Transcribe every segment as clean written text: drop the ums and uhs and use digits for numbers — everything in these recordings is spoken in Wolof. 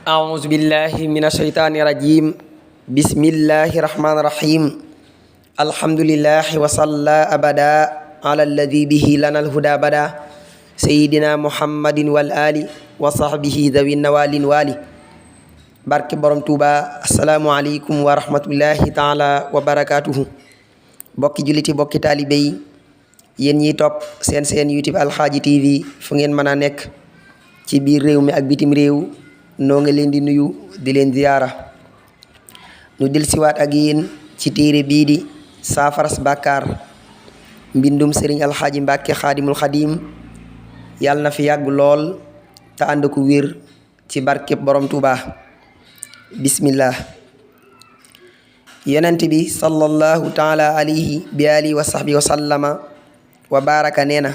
أعوذ بالله من الشيطان الرجيم بسم الله الرحمن الرحيم الحمد لله وصلى أبدا على الذي به لنا الهدى بدا سيدنا محمد والآل وصحبه ذوي النوال والي barke borom Touba asalaamualeykum wa rahmatullahi taala wa barakaatuhu bokki julliti bokki taalibe yi yéen ñiy topp seen YouTube Alxaaji TV fu ngeen mën a nekk ci biir réew mi ak bitim réew noo ngi leen di nuyu di leen ziyaara nu del siwaat ak yéen ci téere bii di saafaras bàkkaar mbindum sëriñ Alxaaji Mbàkke xaadimul xadim yàlla na fi yàgg lool te ànd ko wér ci barkeb borom Touba. bismillah yonent bi sallallahu taala alayhi bi alihi wa sahbi wa sallama wa baraka nee na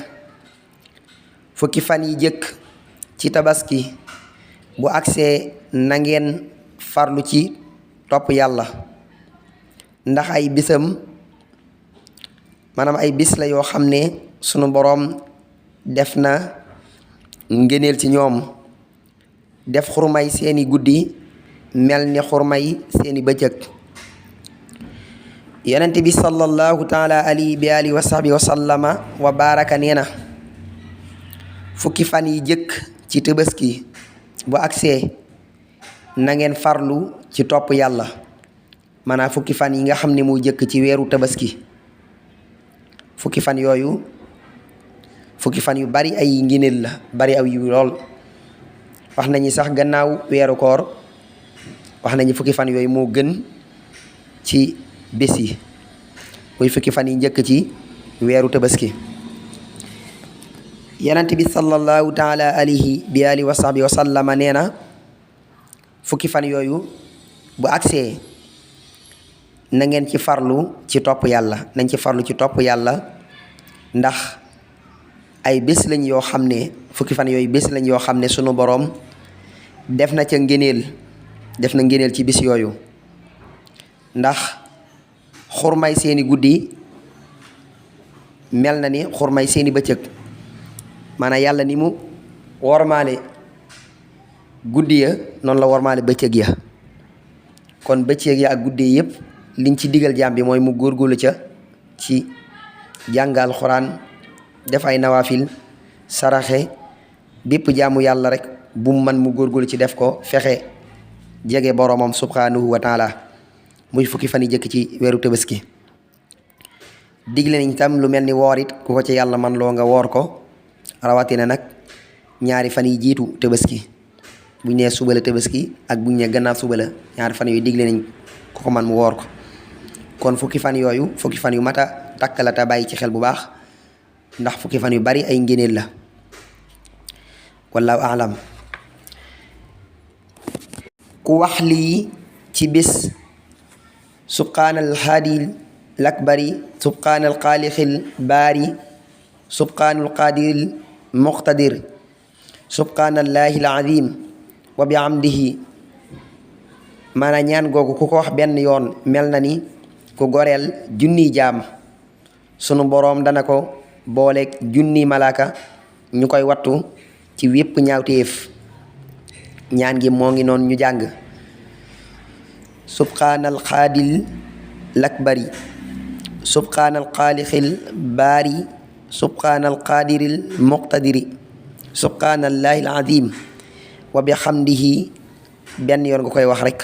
fukki fan yi jëkk ci tabaski bu agsee na ngeen farlu ci topp yàlla ndax ay bisam maanaam ay bis la yoo xam ne sunu boroom def na ngëneel ci ñoom def xurmay seeni guddi mel ni xurmay seeni bëccëg yonent bi sallallahu taala alayhi bi alihi wa sahbi wa sallama wa baraka nee na fukki fan yi jëkk ci tabaski bu agsee na ngeen farlu ci topp yàlla maanaam fukki fan yi nga xam ne moo jëkk ci weeru tabaski fukki fan yooyu fukki fan yu bari ay ngëneel la bari aw yu lool wax nañu sax gannaaw weeru koor wax nañu fukki fan yooyu moo gën ci bés yi muy fukki fan yi njëkk ci weeru tabaski yonent bi sallallahu taala alayhi bi alihi wa sahbi wa sallama nee na fukki fan yooyu bu agsee na ngeen ci farlu ci topp yàlla nañ ci farlu ci topp yàlla ndax ay bés lañ yoo xam ne fukki fan yooyu bés lañ yoo xam ne sunu boroom def na ca ngëneel ci bis yooyu ndax xurmay seeni guddi mel na ni xurmay seeni bëccëg maanaam yàlla ni mu wormaale guddi ya noonu la wormaale bëccëg ya kon bëccëg ya ak guddi yëpp liñ ci digal jaam bi mooy mu góorgóorlu ca ci jàngal xuraan def ay nawaafil saraxe bépp jaamu yàlla rek bu mu man mu góorgóorlu ci def ko fexe jege boromam subhanahu wa taala muy fukki fan yi jëkk ci weeru tabaski digle nañ tam lu mel ni woor it ku ko ci yàlla man loo nga woor ko rawatina nag ñaari fan yi jiitu tabaski buñ nee suba la tabaski ak buñ nee gannaaw suba la ñaari fan yooyu digle nañ ku ko man mu woor ko kon fukki fan yooyu fukki fan yu mata takk la te bàyyi ci xel bu baax ndax fukki fan yu bari ay ngëneel la wallahu a'lam ku wax lii ci bis subhaanal haadil lakbari subhaanal xaalixil baari subhaanal qaadiril muqtadir subhaanallahil azim wa bi amdihi maanaam ñaan googu ku ko wax benn yoon mel na ni ku goreel junniy jaam sunu boroom dana ko booleeg junniy malaaka ñu koy wattu ci wépp ñaawteef ñaan gi moo ngi noonu ñu jàng subhaanal xaadil lakbari subhaanal xaalixil baari subhaanal qaadiril muqtadiri subhaanallahil azim wa bi xamdihi benn yoon nga koy wax rek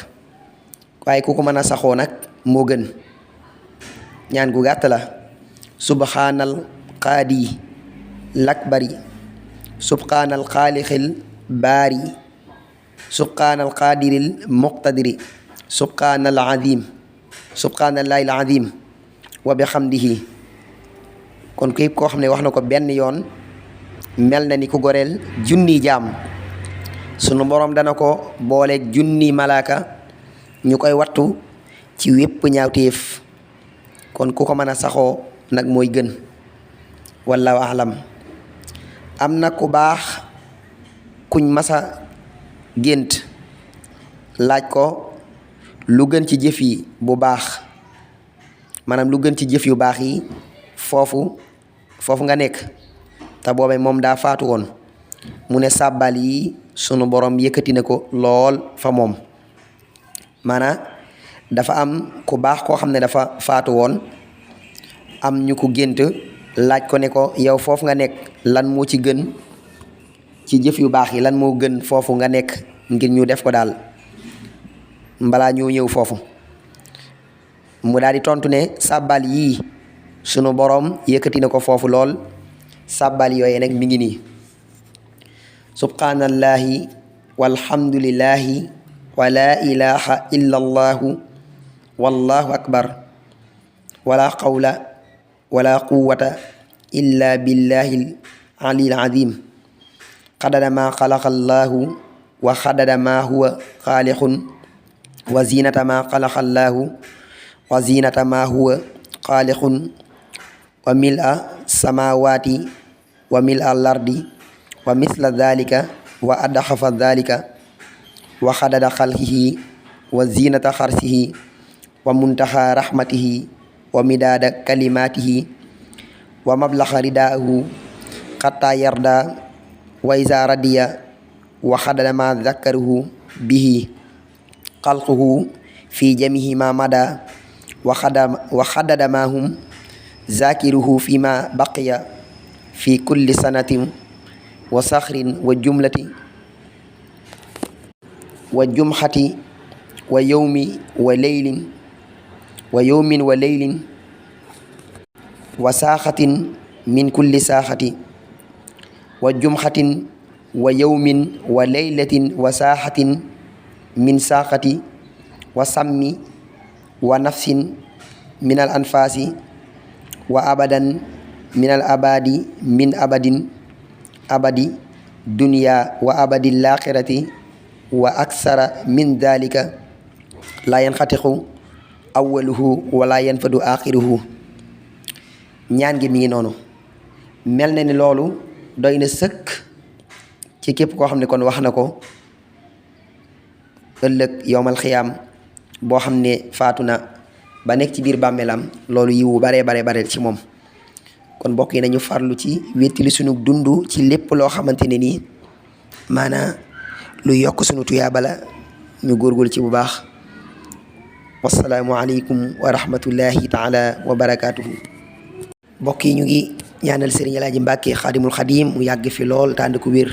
waaye ku ko mën a saxoo nag moo gën ñaan gu gàtt la subhaanal qaadi lakbari subhaanal xaalixil baari subhaanal qaadiril muqtadiri subhaanal azim subhaanallahil azim wa bi xamdihi kon képp koo xam ne wax na ko benn yoon mel na ni ku goreel junni jaam sunu boroom dana ko booleeg junni malaaka ñu koy wattu ci wépp ñaawteef kon ku ko mën a saxoo nag mooy gën wallahu a'lam am na ku baax kuñ masa gént laaj ko lu gën ci jëf yi bu baax maanaam lu gën ci jëf yu baax yi foofu nga nekk te boobee moom daa faatu woon mu ne sàbbal yi sunu borom yëkkati na ko lool fa moom. maanaam dafa am ku baax koo xam ne dafa faatu woon, am ñu ko gént laaj ko ne ko yow foofu nga nekk lan moo ci gën ci jëf yu baax yi, lan moo gën foofu nga nekk ngir ñu def ko daal balaa ñoo ñëw foofu. mu daal di tontu ne sàbbal yii sunu boroom yëkkati na ko foofu lool. sàbbal yooye nag mi ngi nii: subhaanallahi walhamdulillahi wa laa ilaha illa allahu wallahu akbar wala qawla wala quwwata illa billahi aliyil azim xadada ma xalaqa allahu wa xadada ma huwa xaaliqun wa zinata ma xalaqa allahu wa zinata ma huwa xaaliqun wa mil'a samawati wa mil'a lardi wa misla dhalika wa adxafa dhalika wa xadada xalqihi wa zinata xarsihi wa muntaxa rahmatihi wa midaada kalimatihi wa mablaxa ridaahu xatta yarda wa iza radiya wa xadada ma zakkaruhu bihi xalquhu fi jamihi ma mada wa xadada ma hum zakiruhu fi ma baqiya fi kulli sanatin wa saxrin wa jumlati wa jumxati wa yawmi wa leylin wa yawmin wa leylin wa saaxatin min kulli saaxati wa jumxatin wa yawmin wa leylatin wa saaxatin min saaxati wa sammi wa nafsin min al anfaasi wa abadan min al abadi min abadin abadi dunya wa abadi laaxirati wa aksara min dalika la yanxatiqu awaluhu wala yanfadu axiruhu. ñaan gi mi ngi noonu. mel na ni loolu doy na sëkk ci képp koo xam ne kon wax na ko ëllëg yowmal xiyaam boo xam ne faatu na ba nekk ci biir bàmmeelam, loolu yiwu bare ci moom. kon mbokk yi nañu farlu ci wéttali sunu dund ci lépp loo xamante ne nii maanaa lu yokk sunu tuyaaba la, ñu góorgóorlu ci bu baax. wasalaamu aleykum wa rahmatullahi taala wa barakaatuhu. mbokk yi ñu ngi ñaanal Sëriñ Alaaji Mbàkke Xaadimul Xadiim mu yàgg fi lool tànd ku wér,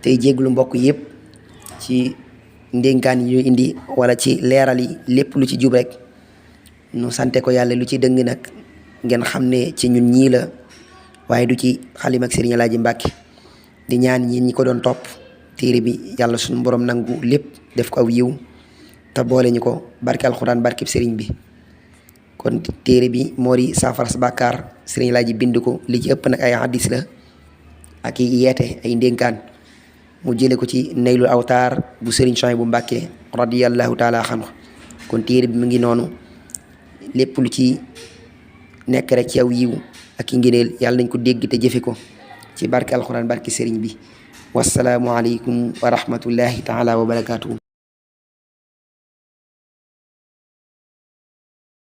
tey jéglu mbokk yëpp ci ndénkaan yi ñu indi wala ci leeral yi. lépp lu ci jub rek nu sante ko yàlla, lu ci dëng nag ngeen xam ne ci ñun ñii la, waaye du ci xalim ak Sëriñ Alaaji Mbàkke. di ñaan ñi ko doon topp téere bi yàlla suñu borom nangu lépp def ko aw yiw te boole ñu ko barke alxuraan barkeb sëriñ bi. kon téere bi moo di saafaras bàkkaar, Sëriñ Alaaji bind ko, li ci ëpp nag ay hadis la ak i yeete ay ndénkaan, mu jële ko ci Naylul Awtaar bu Sëriñ Suhaybu bu Mbàkke radiyallahu taala anhu. kon téere bi mu ngi noonu, lépp lu ci nekk rek ci aw yiw ak i ngëneel yàlla nañ ko dégg te jëfe ko ci barke alxuraan barke sëriñ bi. wasalaamu aleykum wa rahmatullahi taala wa barakaatuhu.